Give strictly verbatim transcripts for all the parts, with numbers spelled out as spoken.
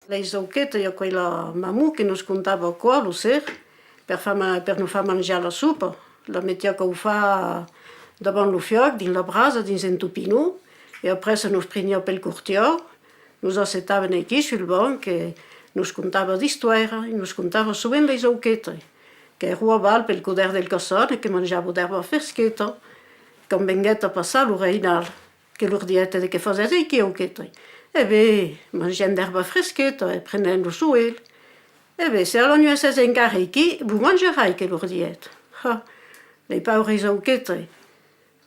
Leis auquetas, i a aquela mamó que nos contava aquò lo ser, per far ma-, per nos far manjar la sopa. La metiá a caufar davant lo fuòc, dins la brasa, dins un topinon, e après nos preniá pel cortiau, nos assetavan aquí sul banc e nos contava d'istòrias, e nos contava sovent leis auquetas, qu'èra aval pel codèrn del Casson e que manjava d'èrba fresqueta. Quand venguèt a passar lo rainal, que lor dièt: «De qué fasètz aquí, auquetas?» «E ben, mangem d'èrba fresqueta e prenem lo soelh.» «E ben, se a la nuèch sètz encara aquí, vos manjarai», que lor dièt. Ha! Lei pauras auquetas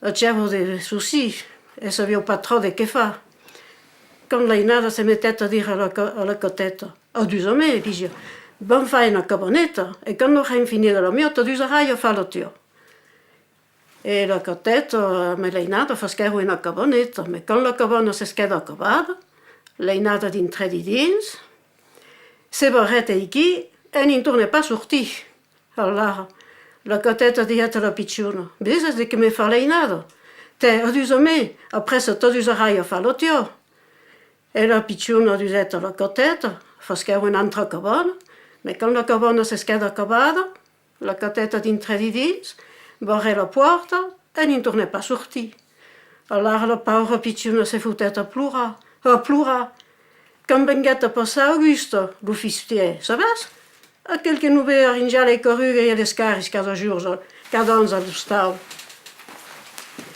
avián de sosís e sabián pas tròp de qué far. Quand l'ainada se metèt a dire a la ca-, a la cateta: «Adús-me», disiá, «vam far una cabaneta, e quand aurai finit la miá, t'adusarai a far la tiá.» E la cateta, eh, amb l'ainada fasquèron una cabaneta, mas quand la cabana s'esquèt acabada, l'ainada dintrèt dins, se barrèt aicí e ne'n tornèt pas sortir. Alara, la cateta dièt a la pichona: «Veses de qué me fa l'ainada? Tè, adusa-me, après t'adusarai a far la tiá.» E la pichona adusèt a la cateta, fasquèron una autra cabana, mas quand la cabana s'esquèt acabada, la cateta dintrèt dins, barrèt la pòrta e ne'n tornèt pas sortir. Alara la paura pichona se fotèt a plorar, a plorar. Quand venguèt a passar Augusta, lo fustièr, sabètz? Aquel que nos ven arranjar lei carrugas e leis carris cada jorn, cada an a l'ostau.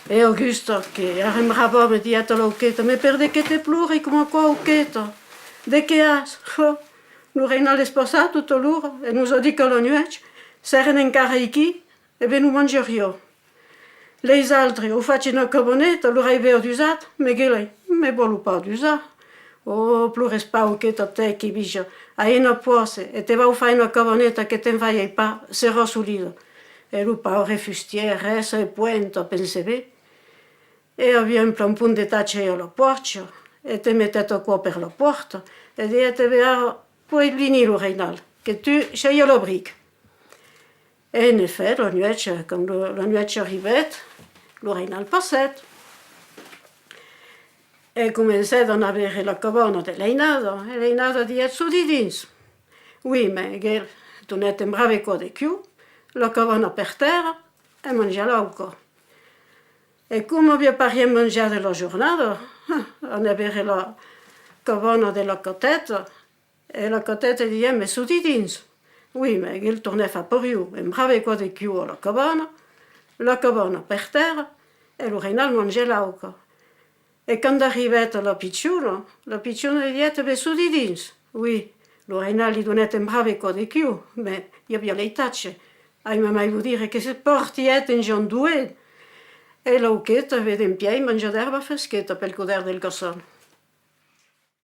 E Augusta, qu'èra un brave òme, dièt a l'auqueta: «Mas per de qué te ploras coma aquò, auqueta? De qué as?» Oh, lo rainal es passat tot a l'ora e nos a dit qu'a la nuèch, s'èrem encara aquí, e ben nos manjariá. Leis autres an fach una cabaneta, lor ai ben adusat, mas que lei, me vòlon pas adusar. Oh, plores pas, auqueta, tè, que visa, ai una pòça, e te vau far una cabaneta que te'n fai pas, serà solida. E lo paure fustièr rèssa e poenta, pense ben. E aviá un plan pont de tachas a la pòrcha, e te metèt aquò per la pòrta, e dièt: «E ben ara, pòi venir, lo rainal, que tu siás a l'abric.» E en efèt, la nuèch, quand lo, la nuèch arribèt, lo rainal passèt. E comencèt d'anar veire la cabana de l'ainada, e l'ainada dièt: «Sodi dins.» Oui, mas aquel donèt un brave còp de cuol, la cabana per tèrra, e mangèt l'auca. E coma aviá pas rien manjat de la jornada, anèt veire la cabana de la cateta, e la cateta dièt: «Mas sodi dins.» Oui, mas aquel tornèt far parier, un brave còp de cuol a la cabana, la cabana per tèrra, e lo rainal mangèt l'auca. E quand arribèt a la pichona, la pichona dièt: «E ben, sodi dins.» Oui, lo rainal li donèt un brave còp de cuol, mas i aviá lei tachas. Aima mai vos dire que se partièt un jorn doent. E l'auqueta, e ben, dempièi manja d'èrba fresqueta pel codèrn del Casson.